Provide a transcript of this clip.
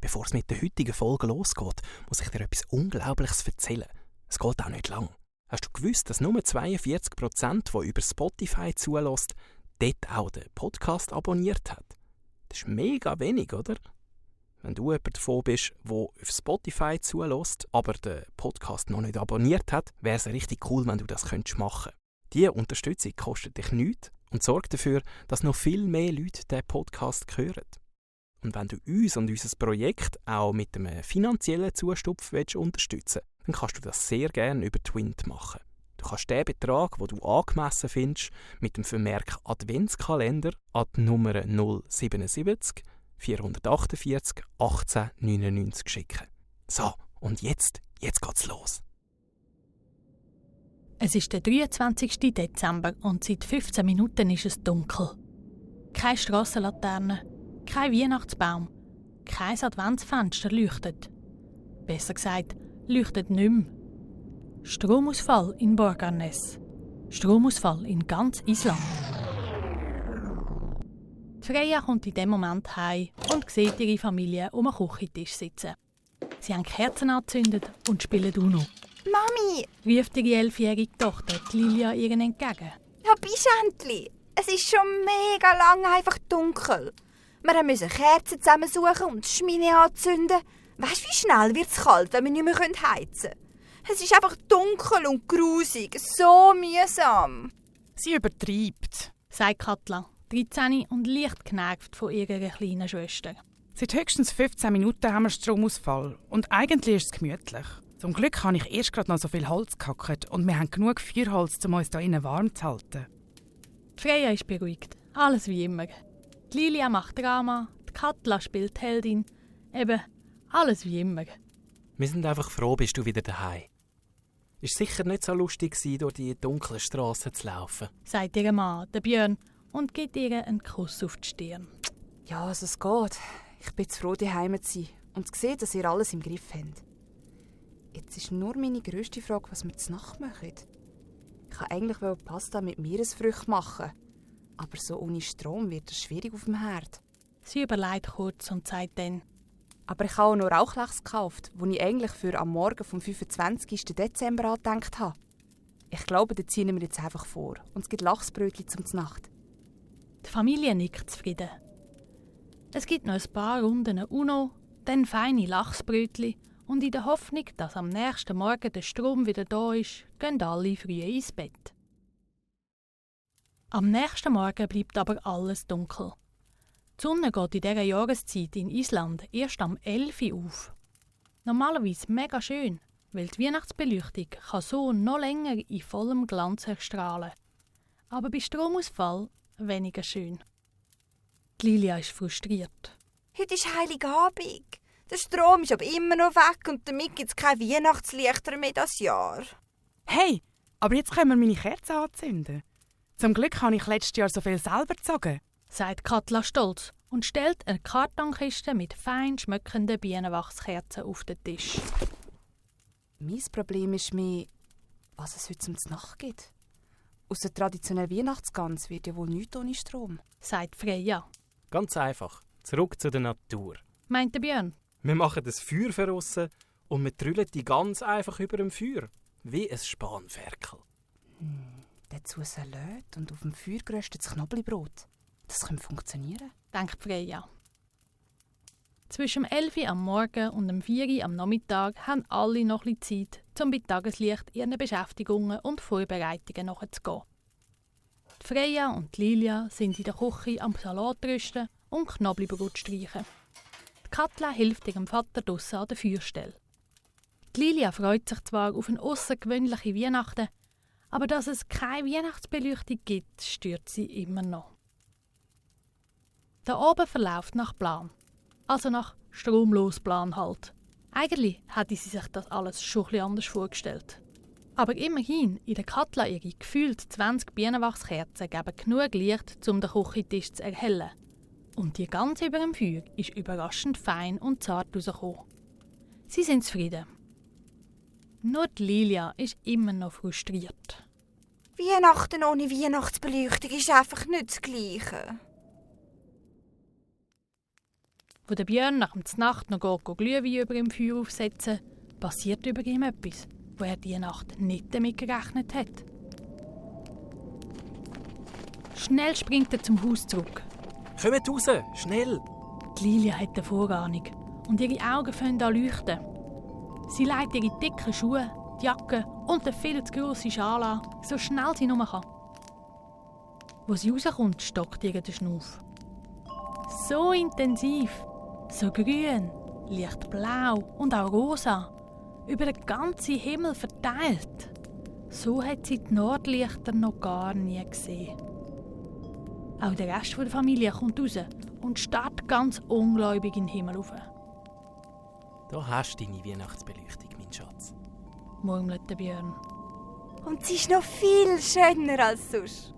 Bevor es mit der heutigen Folge losgeht, muss ich dir etwas Unglaubliches erzählen. Es geht auch nicht lang. Hast du gewusst, dass nur 42%, die über Spotify zulässt, dort auch den Podcast abonniert hat? Das ist mega wenig, oder? Wenn du jemand davon bist, der auf Spotify zulässt, aber den Podcast noch nicht abonniert hat, wäre es richtig cool, wenn du das machen könntest. Diese Unterstützung kostet dich nichts und sorgt dafür, dass noch viel mehr Leute diesen Podcast hören. Und wenn du uns und unser Projekt auch mit einem finanziellen Zustupf unterstützen willst, dann kannst du das sehr gerne über Twint machen. Du kannst den Betrag, den du angemessen findest, mit dem Vermerk Adventskalender an die Nummer 077 448 18 99 schicken. So, und jetzt geht's los. Es ist der 23. Dezember und seit 15 Minuten ist es dunkel. Keine Strassenlaterne, kein Weihnachtsbaum, kein Adventsfenster leuchtet. Besser gesagt, leuchtet nicht mehr. Stromausfall in Borgarnes. Stromausfall in ganz Island. Freya kommt in dem Moment heim und sieht ihre Familie um den Küchentisch sitzen. Sie haben Kerzen angezündet und spielen Uno. Mami! Ruft ihre 11-jährige Tochter Lilia ihr entgegen. Ja, bist du endlich? Es ist schon mega lang einfach dunkel. Wir müssen Kerzen zusammensuchen und die Schmine anzünden. Weißt du, wie schnell wird es kalt, wenn wir nicht mehr heizen können? Es ist einfach dunkel und grusig. So mühsam. Sie übertreibt, sagt Katla, 13 und leicht genervt von ihrer kleinen Schwester. Seit höchstens 15 Minuten haben wir Stromausfall und eigentlich ist es gemütlich. Zum Glück habe ich erst gerade noch so viel Holz gehackt und wir haben genug Feuerholz, um uns hier innen warm zu halten. Freya ist beruhigt. Alles wie immer. Die Lilia macht Drama, die Katla spielt Heldin. Eben, alles wie immer. Wir sind einfach froh, bist du wieder daheim. Ist sicher nicht so lustig, durch die dunklen Strassen zu laufen, sagt ihr Mann, der Björn, und gibt ihr einen Kuss auf die Stirn. Ja, also es geht. Ich bin froh, daheim zu sein und zu sehen, dass ihr alles im Griff habt. Jetzt ist nur meine grösste Frage, was wir zur Nacht machen. Ich wollte eigentlich Pasta mit Meeresfrüchten machen. Aber so ohne Strom wird es schwierig auf dem Herd. Sie überlegt kurz und sagt dann: Aber ich habe auch noch Rauchlachs gekauft, die ich eigentlich für am Morgen vom 25. Dezember angedenkt habe. Ich glaube, da ziehen wir jetzt einfach vor. Und es gibt Lachsbrötchen zum Nacht. Die Familie nickt zufrieden. Es gibt noch ein paar Runden Uno, dann feine Lachsbrötchen und in der Hoffnung, dass am nächsten Morgen der Strom wieder da ist, gehen alle früh ins Bett. Am nächsten Morgen bleibt aber alles dunkel. Die Sonne geht in dieser Jahreszeit in Island erst am 11 Uhr auf. Normalerweise mega schön, weil die Weihnachtsbeleuchtung kann so noch länger in vollem Glanz erstrahlen. Aber bei Stromausfall weniger schön. Die Lilia ist frustriert. Heute ist Heiligabend. Der Strom ist aber immer noch weg und damit gibt es keine Weihnachtslichter mehr dieses Jahr. Hey, aber jetzt können wir meine Kerzen anzünden. Zum Glück habe ich letztes Jahr so viel selber gezogen, sagt Katla stolz und stellt eine Kartonkiste mit fein schmöckenden Bienenwachskerzen auf den Tisch. Mein Problem ist mehr, was es heute zum Nacht gibt. Aus der traditionellen Weihnachtsgans wird ja wohl nichts ohne Strom, sagt Freya. Ganz einfach. Zurück zu der Natur. Meint der Björn. Wir machen das Feuer voraus und wir trüllen die ganz einfach über dem Feuer. Wie ein Spanferkel. Dazu Salat und auf dem Feuer geröstetes Knoblauchbrot. Das könnte funktionieren, denkt Freya. Zwischen 11 Uhr am Morgen und dem 4 Uhr am Nachmittag haben alle noch ein bisschen Zeit, um bei Tageslicht ihren Beschäftigungen und Vorbereitungen nachzugehen. Die Freya und die Lilia sind in der Küche am Salat rösten und Knoblauchbrot streichen. Die Katla hilft ihrem Vater draussen an der Feuerstelle. Die Lilia freut sich zwar auf eine außergewöhnliche Weihnachten, aber dass es keine Weihnachtsbeleuchtung gibt, stört sie immer noch. Der Abend verläuft nach Plan. Also nach Stromlosplan halt. Eigentlich hätte sie sich das alles schon etwas anders vorgestellt. Aber immerhin, in der Katla ihre gefühlt 20 Bienenwachskerzen geben genug Licht, um den Küchentisch zu erhellen. Und die ganz über dem Feuer ist überraschend fein und zart rausgekommen. Sie sind zufrieden. Nur die Lilia ist immer noch frustriert. Weihnachten ohne Weihnachtsbeleuchtung ist einfach nicht das Gleiche. Wo der Björn nach der Nacht noch Glühwein über dem Feuer aufsetzen, passiert über ihm etwas, wo er diese Nacht nicht damit gerechnet hat. Schnell springt er zum Haus zurück. Kommt raus, schnell! Die Lilia hat eine Vorahnung und ihre Augen fangen an zu leuchten. Sie legt ihre dicken Schuhe, die Jacke und den viel zu grossen Schal an, so schnell sie nur kann. Wo sie rauskommt, stockt ihr der Schnuff. So intensiv, so grün, lichtblau und auch rosa, über den ganzen Himmel verteilt. So hat sie die Nordlichter noch gar nie gesehen. Auch der Rest der Familie kommt raus und starrt ganz ungläubig in den Himmel rauf. Da hast du deine Weihnachtsbeleuchtung, mein Schatz. Murmelt der Björn. Und sie ist noch viel schöner als sonst.